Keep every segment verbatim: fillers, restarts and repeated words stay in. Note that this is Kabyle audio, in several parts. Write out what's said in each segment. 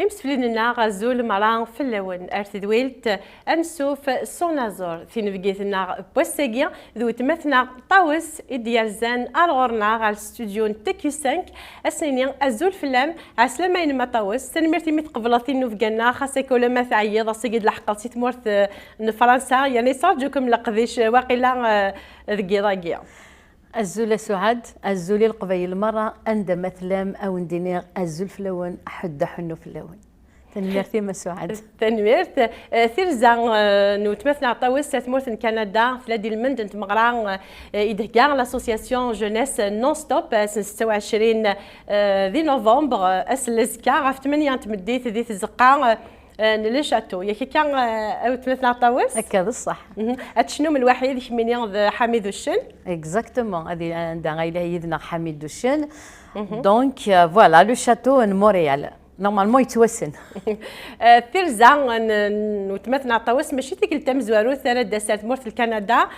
Imsefliden-nneɣ, azul meṛṛa fell-awen. Ar tedwilt, ansuf s unaẓur. Tinebgit-nneɣ n wass-agi d weltma-tneɣ Ṭawes i d-yerzan ar ɣur-neɣ, ar studio n T Q cinq. Ad s-nini azul fell-am, ɛeslama-inem a Ṭawes. Tanemmirt imi tqebleḍ tinnubga-nneɣ, xas akka ulamma teɛyiḍ, ass-agi d leḥqel si tmurt, eh, n Fransa, yerna yettraǧu-kem leqdic, eh, waqila, eh, deg yiḍ-agi. Azul a Suɛad, azul i Leqbayel merra, anda ma tellam, a wen-d-iniɣ azul fell-awen, ḥedd aḥunnu fell-awen. Tanemmirt-im a Suɛad. Tanemmirt. Eh, tirza, eh, n weltma-tneɣ Ṭawes ar tmurt n Kanada, tella-d i lmend n tmeɣra, eh, i d-thegga l'association Jeunesse Non Stop, eh, ass n setta u ɛecrin, eh, di novembre, eh, ass n azekka, ɣef tmanya n tmeddit di tzeqqa, eh, n Le Château. Yak akka, eh, a weltma-tneɣ Ṭawes? Akka d ṣṣeḥ. Mhm. Ad tecnum lwaḥid, kemmini d Ḥamid Uccen. Exactement. Ad i-, anda ay yella yid-neɣ Ḥamid Uccen. Mhm. Donc, euh, voilà, Le Château n Montréal. Normalement, yettwassen. Eh, tirza n, n weltma-tneɣ Ṭawes, mačči tikkelt tamezwarut ara d-tas ar tmurt n Kanada.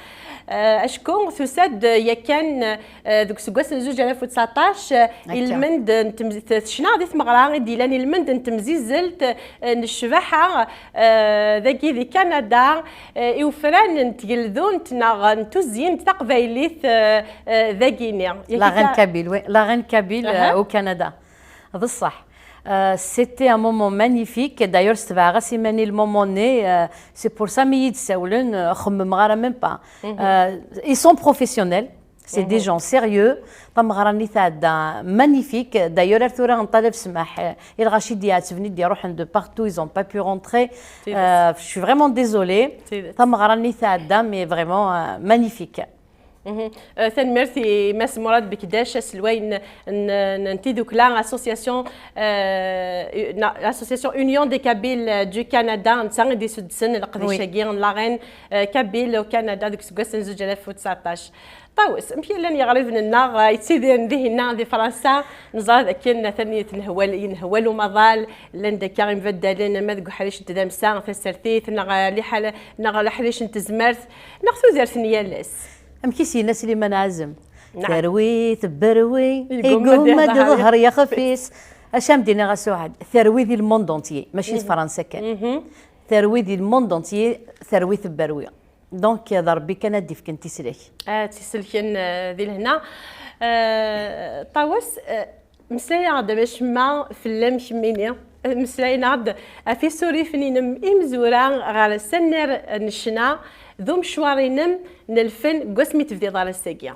Eh, acku tusa-d yakan, eh, deg useggas n zuǧ alaf u tseɛṭac, eh, i lmend n temz-, t-, tecna di tmeɣra i d-yellan i lmend n temzizzelt, eh, n ccbaḥa, eh, dagi di Kanada, eh, i ufran n tgeldunt neɣ n tuzyint taqbaylit, eh, eh, dagini. La Reine Kabyle, oui. La Reine Kabyle, euh, au Canada. D ṣṣeḥ. Euh, c'était un moment magnifique. D'ailleurs, setbeɛeɣ-as iman-i le moment-nni. Euh, c'est pour ça mi yi-d-sawlen, euh, xemmemeɣ ara même pas. Euh, ils sont professionnels. C'est des gens sérieux. Tameɣra-nni tɛedda magnifique. D'ailleurs, ar tura nṭalab ssmaḥ, euh, i lɣaci d-iɛettben i d-iruḥen de partout, ils ont pas pu rentrer. Euh, je suis vraiment désolée. Tameɣra-nni tɛedda, mais vraiment, euh, magnifique. Mhm. Euh, tanemmirt i Mass Mourad Bekdac, aselway n, n, n, n tidukla, association, euh, na-, l'association Union des Kabyles du Canada, netta i d-isudsen leqdic-agi n la Reine, euh, Kabyle au Canada deg useggas n zuǧ alaf u tseɛṭac. Ṭawes, amek i llan yiɣriben-nneɣ, euh, yettidiren dihinna di Fransa? Neẓra dakken atan yenhewwal, yenhewwal umaḍal, llan-d akka imbaddalen, ama deg uḥric n tdamsa tasertit, neɣ, euh, liḥala, neɣ leḥric n tezmert, neɣ tudert n yal ass. Amek i s-yenna Sliman Ɛazem? Terwi, tebberwi, igumma-d ḍher yexef-is. Acu am d-iniɣ a Suɛad? Terwi di le monde entier, mačči d Fransa kan. Terwi di le monde entier, terwi tebberwi. Donc, d Ṛebbi kan ad d-ifken tislak. Ad tt-iselken, eh, di lehna. Eh, Ṭawes, eh, meslay-aɣ-d acemma fell-am kemmini. Eh, meslay-aɣ-d ɣef isurifen-inem imezwura ɣer sannar n ccna d umecwar-inem n lfen deg wasmi tebdiḍ ar ass-agi.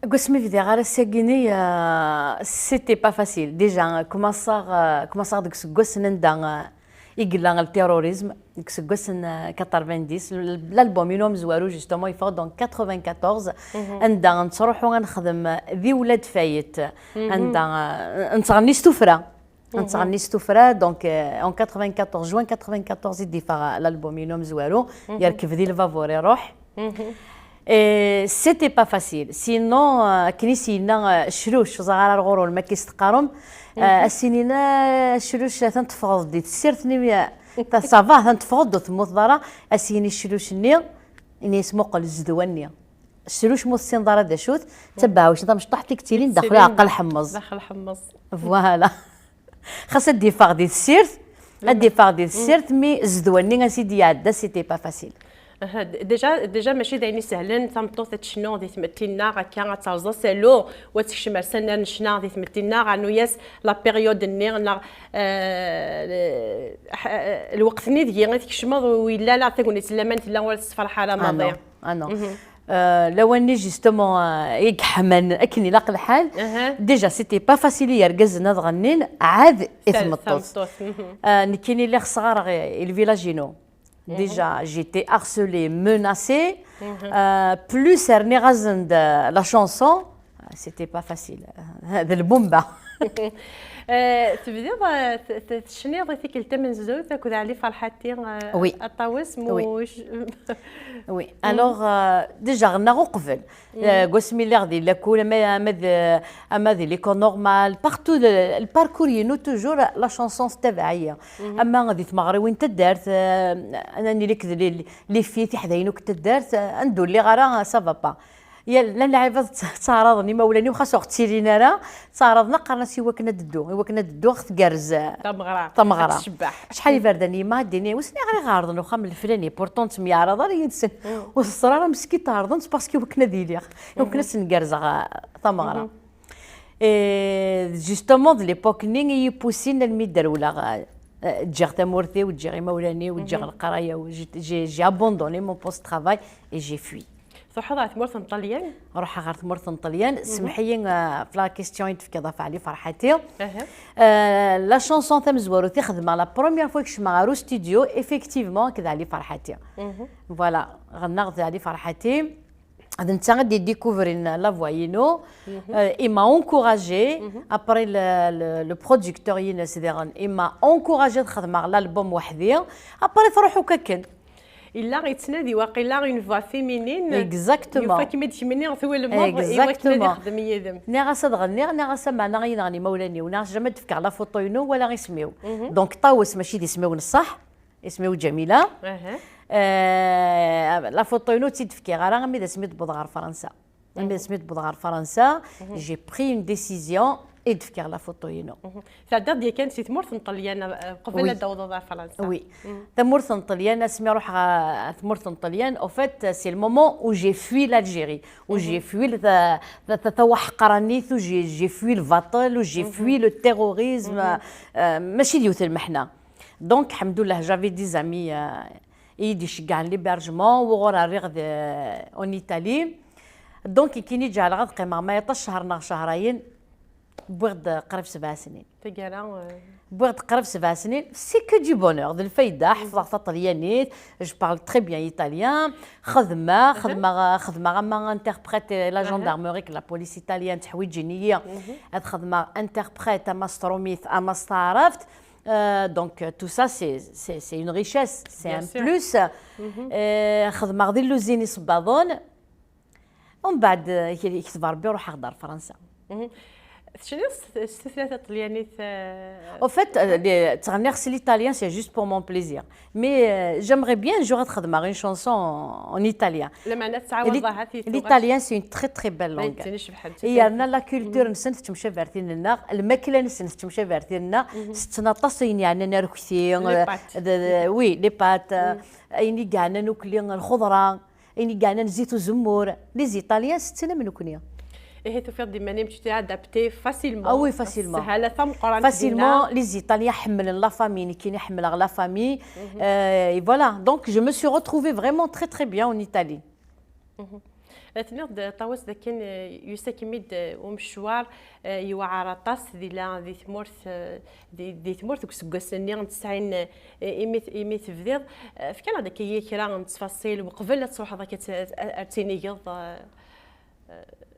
Deg wasmi bdiɣ ar ass-agi-nni, euh, c'était pas facile. Déjà, euh, commenceɣ, euh, commenceɣ deg useggas n anda, euh, i yella le terrorisme, deg useggas n, euh, quatre-vingt-dix. L-, l'album-inu amezwaru, justement, yeffeɣ-d en quatre-vingt-quatorze, anda nettruḥu ad nexdem, euh, di Wlad Fayet, anda, euh, nettɣenni s tuffra. Nettɣenni s tuffra, donc, euh, en quatre-vingt-quatorze, juin quatre-vingt-quatorze i d-yeffeɣ l'album-inu amezwaru, Yerkeb di lbabur iruḥ. Et c'était pas facile. Sinon, euh, akken i s-yenna, euh, Cruc, ẓer ar ɣur-wen ma akka i s-teqqarem, euh, a s-inin, euh, Cruc, atan teffɣeḍ di tessirt-nni, euh, ça va, atan teffɣeḍ ur temmuteḍ ara, a s-yini Cruc-nni, ini-as muqel zzedwa-nni. Cruc ma ur tessineḍ ara d acu-t, d tabeɛɛuct tamecṭuḥt i yettilin daxel uɛeqqal ḥemmeẓ. Daxel ḥemmeẓ. Voilà. Xas ad d-yeffeɣ di tessirt, ad d-yeffeɣ di tessirt, mi zzedwa-nni as i d-iɛedda, c'était pas facile. Aha, d-, déjà, déjà mačči d ayen isehlen, tameṭṭut ad tecnu di tmetti-nneɣ, akka ad terẓ asalu, u ad tekcem ar sannar n ccna di tmetti-nneɣ, rnu-yas la période-nni, neɣ, euh, le-, ḥ-, lweqt-nni deg-i i tkecmeḍ, u yella la tagnit n laman tella ur tessefraḥ ara maḍi. Ah non. Euh, lawan-nni, justement, euh, i yeḥman akken ilaq lḥal. Déjà, c'était pas facile i yergazen ad ɣennin, ɛad i tmeṭṭut. Euh, nekkini lliɣ sɣareɣ i, i lvillage-inu. Déjà, j'étais harcelée, menacée. Euh, plus rniɣ-asen-d, euh, la chanson, c'était pas facile. D lbumba. Eh, tebdiḍ, eh, t-, t-, tecniḍ i tikkelt tamenzut akked Ɛli Ferḥati, eh, oui. Aṭawes, oui. Muc. Oui. Alors, euh, déjà, ɣennaɣ uqbel. Eh, deg wasmi lliɣ di lakul, ama, ama d, ama di l'école normale, partout, le, le parcours-inu, toujours, la chanson tettabaɛ-iyi. Ama di tmeɣriwin n taddart, eh, ad nili akked les, les filles, tiḥdayin akk n taddart, eh, anda ur lliɣ ara, ça va pas. Yal llan lɛibad tt-, ttɛaraḍen imawlan-iw, xas ur ɣ-ttilin ara, ttɛaraḍen, qqaren-as i wakken ad ddu, i wakken ad ddu, ad ɣ-tgerrez Tameɣra. Tameɣra. Ad tecbeḥ. Acḥal iberdan yemma ad d-iniɣ, wissen ayɣer i ɣerḍen uxxam n leflani, pourtant ur ttemyeɛraḍ ara yid-sen. Ur teẓra ara meskint ɣerḍen-tt parce que i wakken ad iliɣ, i wakken ad sen-gerrzeɣ, eh, tameɣra. Et justement, d l'époque-nni i yi-poussin almi d-rewleɣ, eh, ǧǧiɣ tamurt-iw, ǧǧiɣ imawlan-iw, ǧǧiɣ leqraya-w, j'ai, j'ai, j'ai abandonné mon poste de travail et j'ai fui. Truḥeḍ ɣer tmurt n Ṭṭalyan? Ruḥeɣ ɣer tmurt n Ṭṭalyan. Semmeḥ-iyi, eh, ɣef la question i d-tefkiḍ ɣef Ɛli Ferḥati. Eh, la chanson tamezwarut i xedmeɣ, la première fois i kecmeɣ ɣer ustudio, effectivement, akked Ɛli Ferḥati. Voilà, ɣennaɣ d Ɛli Ferḥati. D netta i d-yedécouvrin la voix-inu. Euh, il m'a encouragé. Après le, le, le producteur-ines diɣen, il m'a encouragé ad xedmeɣ l'album weḥd-i. Après truḥ akk akken. Yella yettnadi waqila une voix féminine. Exactement. Yufa-kem-id kemmini twelmeḍ i wakken ad ixdem yid-m. Nniɣ-as ad ɣenniɣ, nniɣ-as ameɛna ad yi-nɣen imawlan-iw. Nniɣ-as jamais ad d-fkeɣ la photo-inu wala isem-iw. Donc Ṭawes mačči d isem-iw n ṣṣeḥ. Isem-iw Ǧamila. Euh, la photo-inu ur tt-id-fkiɣ ara armi d asmi d-wwḍeɣ ɣer Fransa. Armi d asmi d-wwḍeɣ ɣer Fransa, j'ai pris une décision et d-fkiɣ la photo-inu. Tɛeddaḍ-d yakan si tmurt n Ṭṭelyan, euh, qbel ad d-tawḍeḍ ɣer Fransa. Oui. Tamurt n Ṭṭelyan, asmi ruḥeɣ ɣer tmurt n Ṭṭelyan, au fait, c'est le moment où j'ai fui l'Algérie, où j'ai fui le, ta, ta, ta, tawaḥqranit, où j'ai, j'ai fui lbaṭel, où j'ai fui le terrorisme, euh, mačči d yiwet lmeḥna. Donc, ḥemdullah, j'avais des amis, euh, i yi-d-iceggɛen l'hébergement, wuɣur rriɣ d, en Italie. Donc, nekkini ǧeɛleɣ ad qqimeɣ ma yaṭac ccher neɣ cehrayen, wwiɣ-d qrib sebɛa snin. Taggara, euh, wwiɣ-d qrib sebɛa snin, c'est que du bonheur, d lfayda, ḥeffḍeɣ taṭelyanit, je parle très bien italien, xedmeɣ, xedmeɣ, xedmeɣ ama interprète la gendarmerie, la police italienne teḥwiǧ-iyi ad xedmeɣ interprète ama s trumit ama s taɛrabt. Euh, donc, euh, tout ça, c'est, c'est, c'est une richesse, c'est un plus. Euh, xedmeɣ di lluzin isebbaḍen. Umbeɛd, euh, k-, yekteb Rebbi, ruḥeɣ-d ɣer Fransa. Tecniḍ s, s tutlayt taṭelyanit, euh? Au fait, euh, les, ttɣenniɣ s l'italien, c'est juste pour mon plaisir. Mais, euh, j'aimerais bien un jour ad xedmeɣ une chanson en, en italien. Lameɛna tettɛawadeḍ ahat i tuɣac. L'italien, c'est une très, très belle langue. Yerna la culture-nsen tettemcabi ar tin-nneɣ, lmakla-nsen tettemcabi ar tin-nneɣ, setten aṭas ayen yeɛnan arekti, euh, oui, les pâtes, euh, ayen i yeɛnan ukli, lxeḍra, ayen i yeɛnan zzit uzemmur. Les Italiens setten am nekni. Ihi tufiḍ-d iman-im, tu t'es adapté facilement. Ah oui, facilement. Sshala tameqqrant. Facilement, les Italiens ḥemmlen la famille, nekkini ḥemmleɣ la famille. Euh, et voilà, donc je me suis retrouvée vraiment très, très bien en Italie. Tenniḍ-d, Ṭawes, dakken, eh, yusa-kem-id, eh, umecwar, eh, yewɛer aṭas di la, di tmurt, eh, di, di tmurt deg useggas-nni n tesɛin, eh, imi, imi tebdiḍ. Eh, fkan-aɣ-d akka kra n ttfaṣil uqbel ad truḥeḍ akka t-, ad, ad tinigeḍ, eh,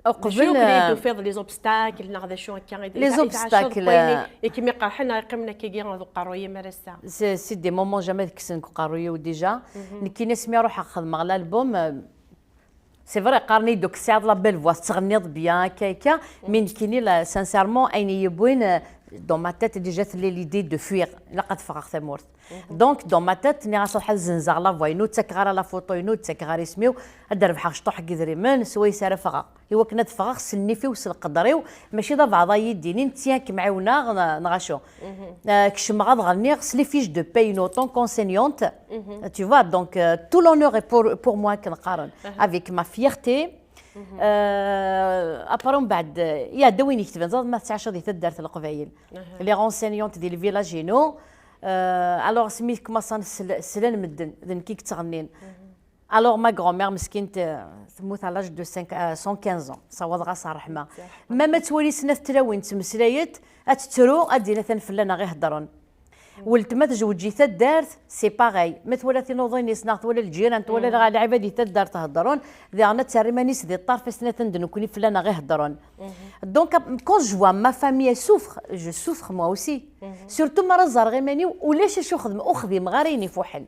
uqbel, d acu i tufiḍ, les obstacles neɣ d acu akka i d-, les obstacles i kem-iqerḥen neɣ iqqimen akkagi d uqerruy-im ar ass-a? C'est, c'est des moments jamais ad kksen deg uqerruy-iw déjà. Nekkini asmi ruḥeɣ xedmeɣ l'album, euh, c'est vrai, qqaren-iyi-d akk tesɛiḍ la belle voix, tettɣenniḍ bien, akka, akka. Mais nekkini, la, sincèrement, ayen i yi-yewwin, euh, dans ma tête, déjà, tella l'idée de fuir. Ilaq ad ffɣeɣ tamurt. Donc, dans ma tête, nniɣ-as, ruḥ ad zenzeɣ la voix-inu, ur ttakeɣ ara la photo-inu, ur ttakeɣ ara isem-iw, ad d-rebḥeɣ cṭuḥ n yedrimen, s wayes ara ffɣeɣ. I wakken ad ffɣeɣ s nnif-iw, s leqder-iw, mačči d abeɛḍ ay yi-d-inin, tiens, ad kem-ɛiwneɣ, neɣ acu. Euh, kecmeɣ ad ɣenniɣ s les fiches de paie-inu en tant qu'enseignante. Tu vois, donc, euh, tout l'honneur est pour, pour moi, akken qqaren. Avec ma fierté. Euh, après, umbeɛd, iɛedda win iketben, ẓad ma tettɛacaḍ di taddart n Leqbayel. Lliɣ enseignante di le village-inu. Euh, alors, asmi kmaṣan sl-, slan medden, d nekk i yettɣennin. Alors, ma grand-mère meskint, euh, temmut à l'âge de cinq, euh, cent quinze ans, sawaḍeɣ-as ṛṛeḥma. Ma, ma twali snat tlawin ttmeslayent, ad tettru, ad d-tini atan fell-aneɣ i heddren. Weltma tezweǧ i taddart, c'est pareil. Ma twala tinuḍin-is, neɣ twala lǧiran, twala lɛibad i taddart heddren, diɣen ad terr iman-is di ṭṭerf, ass-nni atan d nekkni fell-aneɣ i heddren. Donc, quand je vois ma famille souffre, je souffre moi aussi. Surtout mi ara ẓreɣ iman-iw, ulac acu xedmeɣ, ur xdimeɣ ara ayen ifuḥen.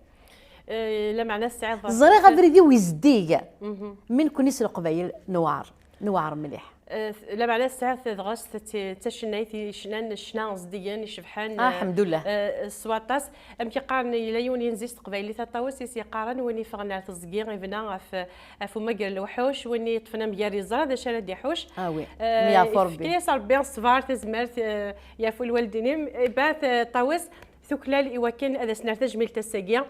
Eh, lameɛna tesɛiḍ... Ẓriɣ abrid-iw izdig. Mi nekkni s Leqbayel newɛer, newɛer mliḥ. Eh, lameɛna tesɛa tadɣest, d tacennayt yecnan ccna zeddigen, icebḥen, Ah, eh, lḥemdullah. Eh, s waṭas. Amek i qqaren, yella yiwen yinzi s teqbaylit, a Ṭawes, i s-yeqqaren: win yeffɣen ar teẓgi, ibna ɣef, ɣef umager n lewḥuc, win yeṭṭfen amger, yeẓra d acu ara d-iḥuc. Ah oui. Eh, yefka-yas Rebbi ṣṣber, tazmert, eh, yeɛfu lwaldin-im. Ibat, eh, Ṭawes, tuklal i wakken ad as-nerr tajmilt ass-agi.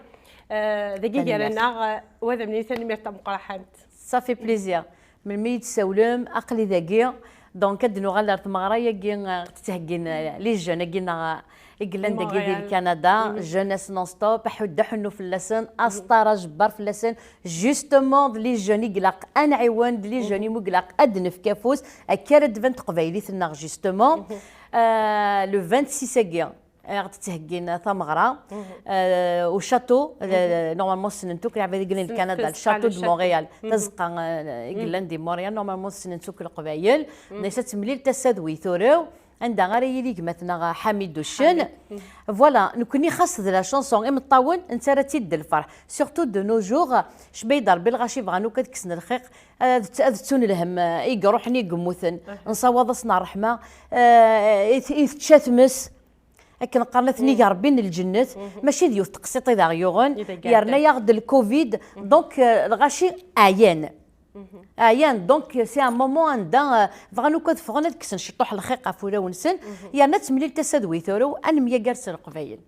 Eh, dagi gar-aneɣ, eh, wa d amnir, tanemmirt tameqqrant. Ça fait plaisir. Melmi i d-tsawlem, aql-i dagi. Donc, ad d-nuɣal ar tmeɣra-agi, eh, tettheggin, eh, les jeunes-agi-nneɣ, eh, i yellan dagi di Canada, jeunesse non-stop, aḥuddu aḥunnu fell-asen, aẓeṭṭa ajebbar fell-asen. Justement, d les jeunes i ilaq ad nɛiwen, d les jeunes i mu ilaq ad d-nefk afus, akka ara d-tban teqbaylit-nneɣ, justement. Euh, le vingt-six-agi, i ɣ-d-ttheggin tameɣra, euh, au château, euh, normalement ssnen-t akk leɛbad i yellan di Canada, le château de Montréal, tazeqqa, euh, i yellan di Montréal, normalement ssnen-tt akk leqbayel. Nna-yas ad temlil tasa d wi turew, anda ara yili gma-tneɣ Ḥamid Uccen. Voilà, nekkni xas d la chanson imeṭṭawen, nettarra-tt-id d lferḥ. Surtout de nos jours, cbayda Rebbi, lɣaci bɣan akk ad kksen lxiq, ad, ad ttun lhemm, euh, i iruḥen, i yemmuten. Nessawaḍ-asen ṛṛeḥma, euh, i t-, i tečča tmes. Akken qqaren, ad ten-ig Rebbi n lǧennet, mačči d yiwet teqsiṭ i d aɣ-yuɣen, yerna-yaɣ-d lcovid, donc, euh, lɣaci ɛyan. Ɛyan, donc c'est un moment anda, euh, bɣan akk ad ffɣen, ad kksen ciṭuḥ lxiq ɣef ulawen-nsen, yerna ad temlil tasa d wi turew, ad nemyager s leqbayel.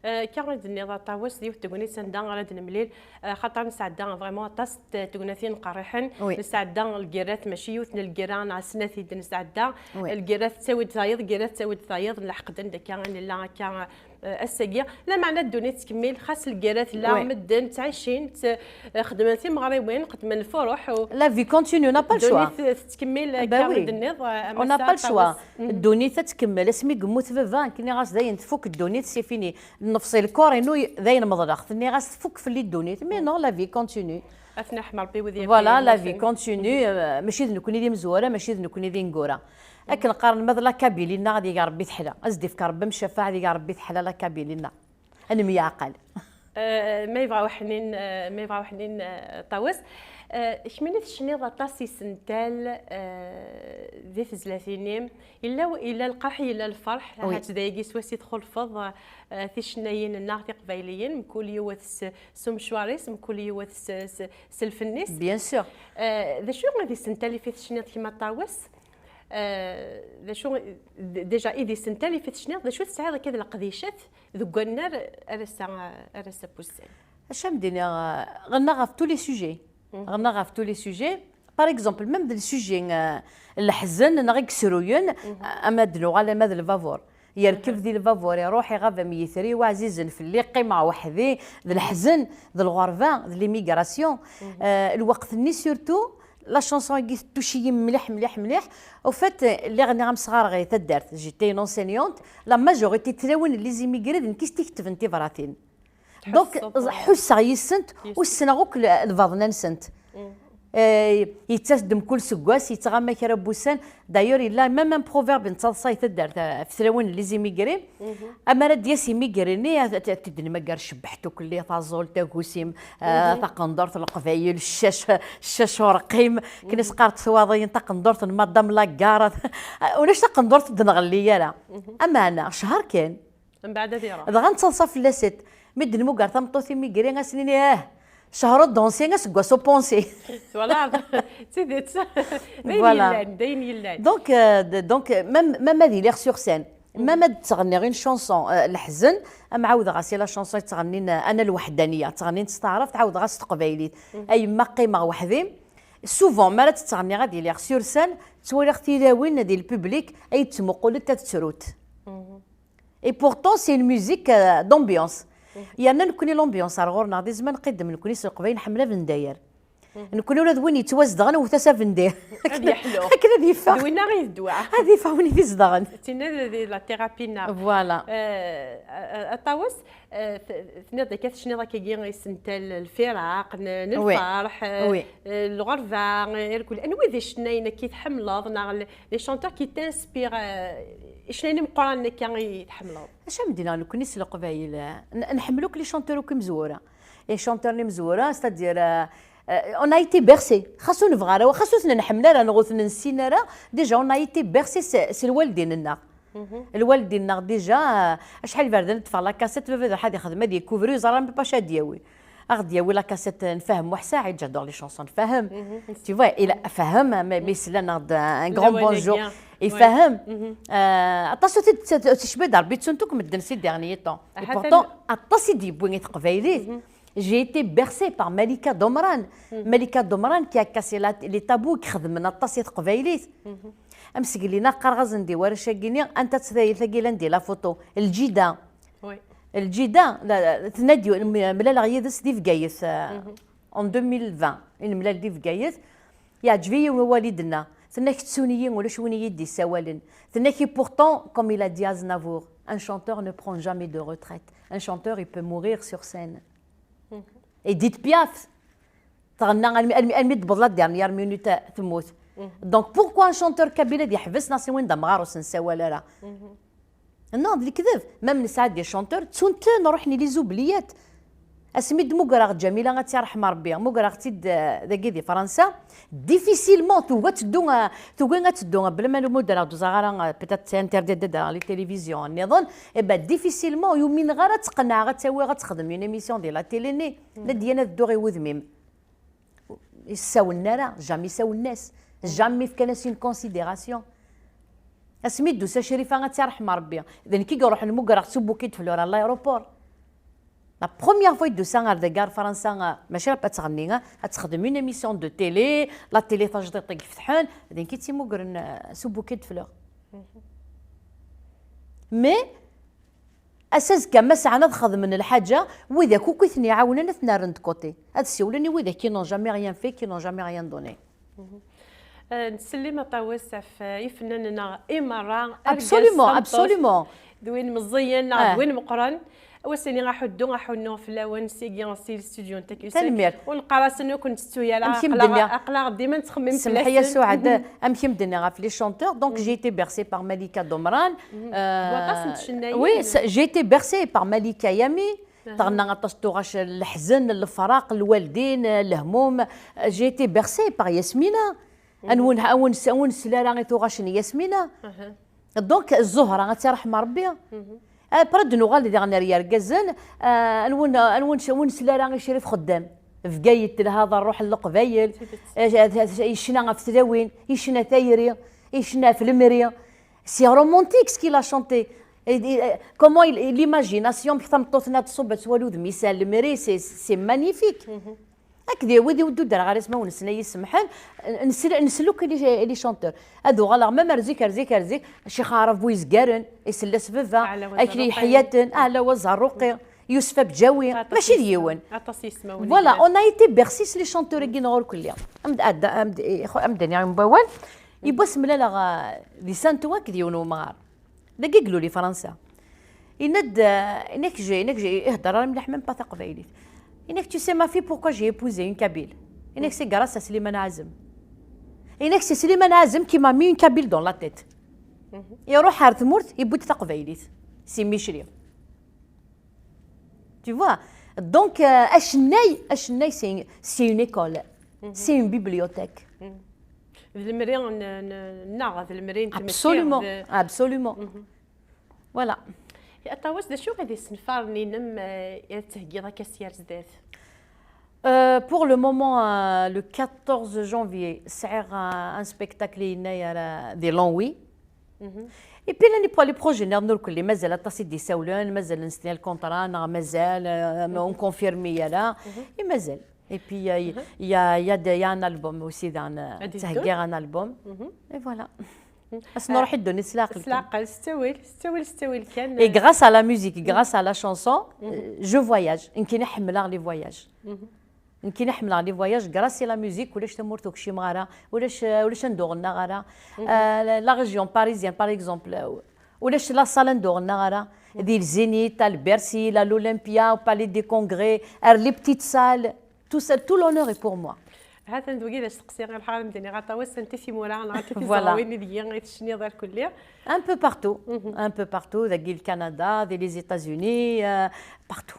Euh, akka i d-tenniḍ a Ṭawes, d yiwet tegnit anda ara d-nemlil, euh, xaṭer nesɛedda vraiment aṭas n tegnatin qerriḥen. Nesɛedda lgirrat, mačči yiwet n lgirra neɣ snat i d-nesɛedda. Lgirrat tettawi-d tayeḍ, lgirrat tettawi-d tayeḍ, nleḥq-d anda akka i nella akka, euh, ass-agi. Lameɛna ddunit tettkemmil, xas lgirra tella, medden ttɛicin, tt-, euh, xeddmen timeɣriwin, xeddmen lfuruḥ. La vie continue, on n'a pas le choix. Ddunit tettkemmil, akka i d-tenniḍ, euh, a Massa Ṭawes. Ddunit ad tkemmel. Asmi yemmut baba, nekk nniɣ-as dayen tfuk ddunit, c'est fini. Nnefṣi, le corps-inu, dayen meḍleɣ-t. Nniɣ-as tfuk fell-i ddunit. Mais non, la vie continue. Ad ten-iḥrem Rebbi wid yakk. Voilà, la vie continue. Euh, mačči d nekkni d imezwura, mačči d nekkni d ineggura. Akken qqaren, ma d la Kabylie-nneɣ, ad yeg Rebbi teḥla. Ad s-d-ifk Rebbi ccfaɛa, ad yeg Rebbi teḥla la Kabylie-nneɣ. Ad nemyeɛqal. Euh, ma yebɣa uḥnin, euh, ma yebɣa uḥnin, euh, Ṭawes. Euh, kemmini tecniḍ aṭas isental, euh, di tezlatin-im. Yella, yella lqerḥ, yella lferḥ. Ahat d ayagi swayes i txulfeḍ, euh, ticennayin-nneɣ tiqbayliyin, mkul yiwet s, s umecwar-is, mkul yiwet s, s, s lfenn-is. Bien sûr. Euh, d acu i d isental i fi tecniḍ kemm a Ṭawes? Euh, d acu, d-, déjà, i d isental i fi tecniḍ, d acu tesɛiḍ akka d leqdicat deg wannar ar ass-a, ar ass-a n wussan? Acu am d-iniɣ, euh, ɣennaɣ ɣef tous les sujets. Ɣennaɣ ɣef tous les sujets. Par exemple, même d le sujet, euh, leḥzen neɣ i yesruyen, ama d-nuɣal ama d lbabur. Yerkeb di lbabur, iruḥ, iɣab am yitri-w ɛzizen fell-i, qqimeɣ weḥd-i, d leḥzen, d lɣerba, d l'immigration. Euh, lweqt-nni surtout, la chanson-agi tettuc-iyi mliḥ, mliḥ, mliḥ. Au fait, lliɣ nniɣ amesɣar ɣer taddart, j'étais une enseignante, la majorité n tlawin n les immigrés d nekk i s-t-ikettben tibratin. Donc, ḥusseɣ yis-sent, u ssneɣ akk l-, lbaḍna-nsent. Eh, yettas-d mkul seggas, yettɣama kra n wussan. D'ailleurs, yella même un proverbe nettaḍsa i taddart, eh, ɣef tlawin n les immigrés. Amar ad d-yas imigri-nni, ad, ad, ad t-id-nmagger ccebbeḥ tukelli, taẓult, agusim, eh, taqendurt n leqbayel, ccac, ccac urqim, akken i s-qqarent twaḍiyin, taqendurt n Madame Lagarde. Ulac taqendurt ur d-nɣelli ara. Ameɛna, ccher kan. Mbeɛd ad iruḥ. Dɣa nettaḍsa fell-asent. Mi d-nmugger tameṭṭut imigri, ad s-nini, ah, ccher ur d-dansi, aseggas ur dansi. Twalaḍ, d tidet. D ayen yellan, d ayen yellan. Donc, euh, d-, donc, même, même ad iliɣ sur scène, même ad ttɣenniɣ une chanson, euh, leḥzen, am ɛawdeɣ-as i la chanson i ttɣennin, euh, Ana Lweḥdaniya, ttɣennin s taɛrabt, ɛawdeɣ-as s teqbaylit. A yemma, qqimeɣ weḥd-i. Souvent, mi ara tt-ttɣenniɣ ad iliɣ sur scène, ttwaliɣ tilawin di le public, ay ttmuqulent, ad ttrunt. Et pourtant, c'est une musique, euh, d'ambiance. Yerna nekkni l'ambiance ar ɣur-neɣ di zzman qidem, nekkni s leqbayel nḥemmel abendayer. Nekkni ula d win yettwazedɣen, wwet-as abendayer. Ad yeḥlu. Akken ad yeffeɣ. D winna i d ddwa. Ad yeffeɣ win i t-izedɣen. Tinna d, d la thérapie-nneɣ. Voilà. Euh, a, a, a Ṭawes, euh, t-, tenniḍ akka tecniḍ akkagi isental lfiraq, n, n lferḥ, euh, euh, lɣerba, euh, irkul. Anwa i d icennayen akka i tḥemmleḍ, neɣ l-, les chanteurs qui t'inspirent, euh, icennayen imeqqranen akka i tḥemmleḍ? Acu am d-iniɣ nekkni s leqbayel, n-, nḥemmel akk les chanteurs akk imezwura. Les chanteurs imezwura, c'est-à-dire, euh, Euh, on a été bercé. Xas ur nebɣi ara, xas ur ten-nḥemmel ara, neɣ ur ten-nessin ara, déjà on a été bercé s, s lwaldin-nneɣ. Lwaldin-nneɣ déjà, euh, acḥal iberdan teffeɣ la cassette, baba ad iruḥ ad ixdem, ad yekuvri, ur yeẓri ara même pas acu ad d-yawi. Ad ɣ-d-yawi la cassette n Fahem Muḥ Saɛid, j'adore les chansons n Fahem. Tu vois, il a, Fahem, mais, mais yesla-aɣ-d un grand bonjour. I Fahem, euh, aṭas ur t-id-, ticbid Rebbi ttunt akk medden ces derniers temps. Et pourtant, aṭas i d-yewwi i teqbaylit. J'ai été bercée par Malika Domran. Malika Domran qui a cassé la, les tabous, i ixedmen aṭas i teqbaylit. Amsegli-nni qqareɣ-asen-d i warrac-agi-nni, anta-tt tayet-agi yellan di la photo? Lǧida. Lǧida, la, la, tenna-d, mlaleɣ yid-s di Bgayet, euh, en deux mille vingt, i nemlal di Bgayet. Yeɛǧeb-iyi wawal i d-tenna. Tenna, kečč ttun-iyi, ulac win i yi-d-issawalen. Tenna, et pourtant, comme il a dit Aznavour, un chanteur ne prend jamais de retraite. Un chanteur, il peut mourir sur scène. Edith Piaf, tɣenna almi, almi, almi d-tewweḍ la dernière minute, temmut. Donc, pourquoi un chanteur kabyle ad yeḥbes, neɣ s win d amɣar ur s-nessawal ara? Non, d lekdeb. Même nesɛa des chanteurs, ttun-ten, ruḥen i les oubliettes. Asmi d-mmugreɣ Ǧamila, ad tt-yerḥem Rebbi, mmugreɣ-tt-id, euh, dagi di Fransa, difficilement, tugi ad teddu, euh, tugi ad teddu, bla ma mmudreɣ-d ur ẓriɣ ara, euh, peut-être c'est interdit d'aller dans les télévisions nniḍen, eh ben, difficilement, ur umineɣ ara ad tt-qenɛeɣ ad tt-awiɣ ad texdem une émission di la télé-nni. La d-yenna ad dduɣ i wudem-im. Ur sawlen ara, jamais sawlen-as, jamais fkan-as une considération. Asmi d-tusa Crifa, ad tt-yerḥem Rebbi, d nekk i iruḥen mmugreɣ-tt s bouquet de fleurs à l'aéroport. La première fois i d-tusa ɣer dagi, ɣer Fransa, euh, mačči ad tɣenni, euh, ad texdem une émission de télé, la télé tajdiṭ i ifetḥen, d nekk i tt-immugren, euh, s bouquet de fleurs. Mais ass azekka, ma sɛan ad xedmen lḥaǧa, widak akk i ten-iɛawnen ad ten-rren de côté. Ad siwlen i widak qui n'ont jamais rien fait, qui n'ont jamais rien donné. Euh, nettsellim aṭas ɣef, euh, ifennanen-nneɣ i merra, argaz, absolument, tameṭṭut, absolument, d win meẓẓiyen neɣ d win meqqren. Awass-nni aḥuddu, aḥunnu fell-awen sigi si studio n Takusek. Tanemmirt. Ur neqqar-asen ur ken-tettu ara, aql-aɣ dima nettxemmim fell-asen. Semmeḥ-iyi a Suɛad, amek i m-d-nniɣ ɣef les chanteurs, donc j'ai été bercée par Malika Domran. Euh, d waṭas n tcennayin. Oui, j'ai été bercée par Malika Yami. Tɣenna aṭas tuɣac, leḥzen, lefraq, lwaldin, lehmum. J'ai été bercée par Yasmina. Anwa ur nesla ara i tuɣac n Yasmina. Donc, Ẓuhra, ad tt-yerḥem Rebbi. Après, ad nuɣal diɣen ar yergazen, euh, anwa ur nesla ara i Crif Xeddam. Bgayet telha d ṛṛuḥ n Leqbayel, euh, yecna ɣef tlawin, yecna tayri, yecna ɣef lemri. C'est romantique ce qu'il a chanté. Et, et, euh, comment il, l'imagination, tameṭṭut-nni ad tṣubb ad twali udem-is ar lemri, c'est, c'est magnifique. Akked wid i ur d-udreɣ ara ismawen-nsen, ay isemḥen, nesl-, neslukel i, i les chanteurs. Ad uɣaleɣ même ar zik, ar zik, ar zik, Ccix Aɛrab bu yezgaren, isell-as baba, akli yeḥyaten, Aɛla Wazerruqi, Yusef Abǧawi, mačči d yiwen. Voilà, on a été bercés s les chanteurs-agi n ɣur-kelli. Am d-, ad, am d-, am d-iniɣ n wawal, yiwwas mlaleɣ, euh, di Saint-Ouen akked yiwen umɣar. Dagi i ilul i Fransa. Yenna-d, euh, yenna-k je-, yenna-k je-, ihedder ara mliḥ même pas taqbaylit. Yenna-k, tu sais, ma fille, pourquoi j'ai épousé une kabyle? Yenna-k, c'est grâce à Slimane Azem. Yenna-k, c'est Slimane Azem qui m'a mis une kabyle dans la tête. Iruḥ ar tmurt, yewwi-d taqbaylit. Si Micli. Tu vois? Donc, euh, acennay, acennay, c'est une, c'est une école. C'est une bibliothèque. D lemri n, n, nneɣ, d lemri n tmetti. Absolument, absolument. Voilà. Aṭawas, d acu i d isenfaren-inem, euh, i tettheggiḍ akka sya ar zdat? Euh, pour le moment, euh, le quatorze janvier, sɛiɣ, euh, un spectacle yennayer, euh, di Longwy. Et puis, les pro-, les projets nniḍen ur kelli, mazal aṭas i d-isawlen, mazal nestni lkuntra, neɣ mazal, euh, ur nkonfirmi ara, i mazal. Et puis, il y a, il y a, il y a de-, il y a un album aussi, dans, euh, tteheggiɣ un album. Et voilà. As nruḥ i ddunit s leɛqel kan. S leɛqel, s ttawil, s ttawil, s ttawil kan. Et grâce à la musique, grâce à la chanson, euh, je voyage. Nekkini ḥemmleɣ les voyages. Nekkini ḥemmleɣ les voyages grâce à la musique, ulac tamurt ur kcimeɣ ara, ulac, ulac anda ur ɣennaɣ ara. Euh, la, la région parisienne, par exemple, euh, ulac la salle anda ur ɣennaɣ ara. Di le Zénith, à le Bercy, à l'Olympia, au Palais des Congrès, ar les petites salles, tout ça, tout l'honneur est pour moi. Ha-t-an d wagi d asteqsi i lḥaṛa m-d-nniɣ aṭawas, anta timura neɣ anta tiẓrawin i deg-i i tecniḍ irkelli? Un peu partout, un peu partout, dagi le Canada, di les États-Unis, euh, partout.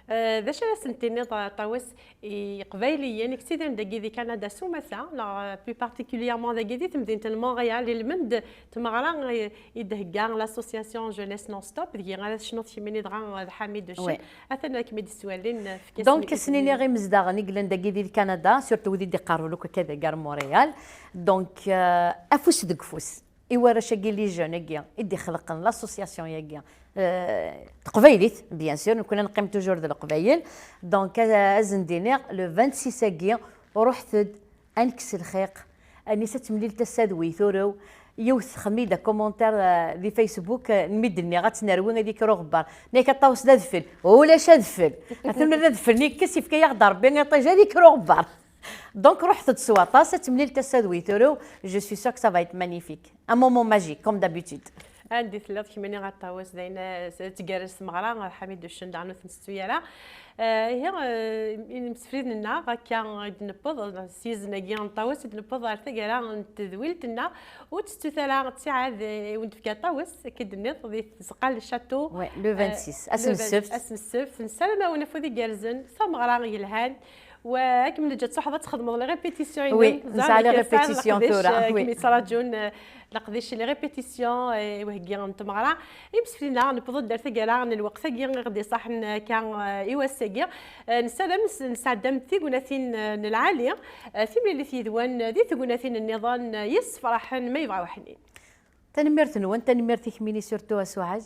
Eh, d acu ara sen-tiniḍ, eh, Ṭawes, i Iqbayliyen i yettidiren dagi di Kanada s umata, neɣ, eh, plus particulièrement dagi di temdint n Montréal, ilmend tmeɣra, eh, i d-thegga l'association Jeunesse Non Stop, deg-i ara tecnuḍ kemmini dɣa, eh, d Ḥamid Ucen. Oui. Atan ad kem-id-sswalin, eh, efk-asen Donc, ad sen-iniɣ imezdaɣen i yellan dagi di Kanada, surtout wid i d-iqerrben akk akka dagi ar Montréal. Donc, euh, afus deg ufus i warrac-agi, les jeunes-agi i d-ixelqen l'association-agi, euh, teqbaylit, bien sûr, nekkni neqqim toujours d leqbayel. Donc, a-, ad sen-d-iniɣ, le vingt-six-agi, ruḥet-d, ad nekkes lxiq, anis ad temlilt ass-a d wi turew, yiwet texdem-iyi-d commentaire, euh, di Facebook, euh, mi d-nniɣ ad tt-nerwi ad yekker uɣebbar. Nniɣ-ak a Ṭawes d adfel, ulac adfel. Atan d adfel, nekkes, yefka-yaɣ-d Rebbi iṭij ad yekker uɣebbar. Donc, ruḥet-d s waṭas, ad temlilt ass-a d wi turew, je suis sûre que ça va être magnifique. Un moment magique, comme d'habitude. Anda i telliḍ kemmini a Ṭawes, d ayen, eh, tgerrez tmeɣra, eh, Ḥamid Ucen daɣen ur t-nettu ara. Eh, ihi, eh, imsefriden-nneɣ, akka i d-newweḍ, s yizen-agi n Ṭawes i d-newweḍ ɣer taggara n tedwilt-nneɣ, ur ttettut ara ttiɛad, eh, i wen-d-tefka Ṭawes, akka i d-tenniḍ, di tzeqqa n le château. Ouais, le eh, vingt-six, ass n le vingt, ssebt. Ass n ssebt, nessaram-awen afud igerrzen, tameɣra yelhan, wa akken neǧǧa ad truḥeḍ ad txedmeḍ les répétitions-inem. Oui, ẓer nesɛa les répétitions tura, eh, oui. Kem-yettraǧun, eh, leqdic, les répétitions, eh, i uheggi n tmeɣra. Imseflin-a, newweḍ-d ar taggara n lweqt-agi i ɣ-d-iṣaḥen akka, eh, i wass-agi. Eh, nessaram s-, nesɛeddam tignatin, eh, n lɛali, eh, timlilit yid-wen, eh, di tegnatin nniḍen, eh, yessefraḥen ma yebɣa uḥnin. Tanemmirt-nwen, tanemmirt i kemmini surtout a Suɛad.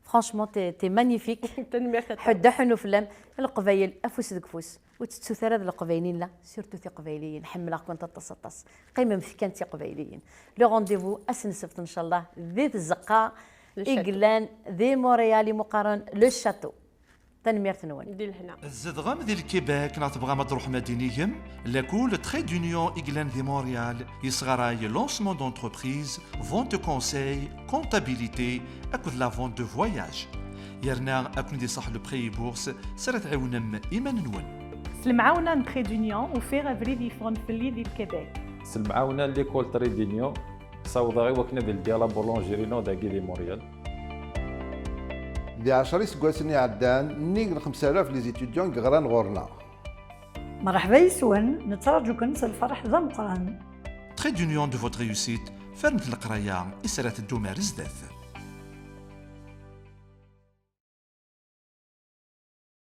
Franchement, t'es, t'es magnifique. Tanemmirt a Ḥedd aḥunu fell-am. Leqbayel, afus deg ufus. Ur tettut ara d Leqbayel-in la, surtout Tiqbayliyin. Ḥemmleɣ-kent aṭas, aṭas. Qqimemt kan d Tiqbayliyin. Le rendez-vous, ass n ssebt, ncallah, di tzeqqa i yellan di Montréal, i muqaren le château. Tanemmirt-nwen. Di lehna. Tzedɣem di Lkibek neɣ tebɣam ad truḥem ad d-inigem? Lakul Trait d'Union i yellan di Montréal yesɣaray lancement d'entreprise, vente de conseil, comptabilité akked la vente de voyage. Yerna ad ken-id-iṣaḥ le prêt et bourse s ara tɛiwnem iman-nwen. S lemɛawna n Trait d'Union, ufiɣ abrid yeffɣen fell-i di Lkibek. S lemɛawna n l'école Trait d'Union, ssawḍeɣ i wakken ad ldiɣ la boulangerie-inu dagi di Montréal. Di ɛecra iseggasen iɛeddan, nnig n xemsa alaf les étudiants i yeɣran ɣur-neɣ. Mṛeḥba yes-wen, nettraǧu-ken s lferḥ d ameqqran. Trait d'Union de votre réussite, fernet leqraya i s ara teddum ar zdat.